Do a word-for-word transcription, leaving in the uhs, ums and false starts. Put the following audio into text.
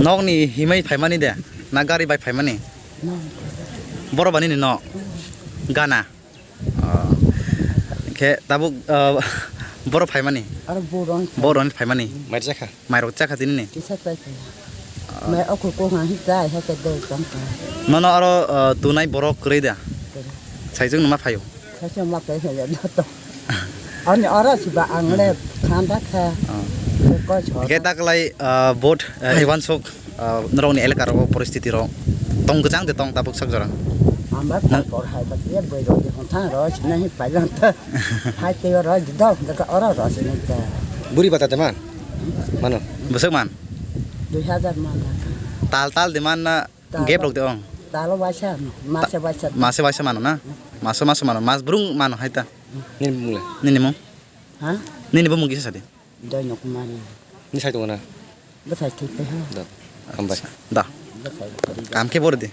Nokni himai phaimani de, na gari bai phaimani? Borok bani ni nok? Gana. Oh. Khe tabuk, uh, borok phaimani? Aro borok. Borok ni phaimani? Mai jakha? Mai rok jakha tini ni? Kisa chai kha. Mai okhur ko ha hi chai ha ke doi tong kha. Nono aro, uh, tunai borok kwrwi da? Kwrwi. Saijwk numa phaio? Saijwk ma phai phai da to. Ani oro si ba ang le khanda kha. Oh. Ko chho. Khe taklai, uh, vote, uh, hai wansuk. Ah, norokni elaka rogo poristiti rok tong kwchang de tong tabuk sak jora. Ama nang por hai ba ye boi rok de hon thang ro sina hi pai lang ta. Hai te ro de dok de ka oro ro sina ta. Buri bata de man. Mano. Bwswk man? Dui hajar man da. Tal tal de man na tal gap rok de ong. Tal waisa, masa waisa. Masa waisa mano na? Masa masa mano. Mas brung mano hai ta. Nini mung le? Nini mung? Ha? Nini bo mung kisa sadi? Doi nok mari. Ni sai tongna? Bwsai thik tei ha. Da. Hambai. Da. Bwsai thik. Kam khe bor di.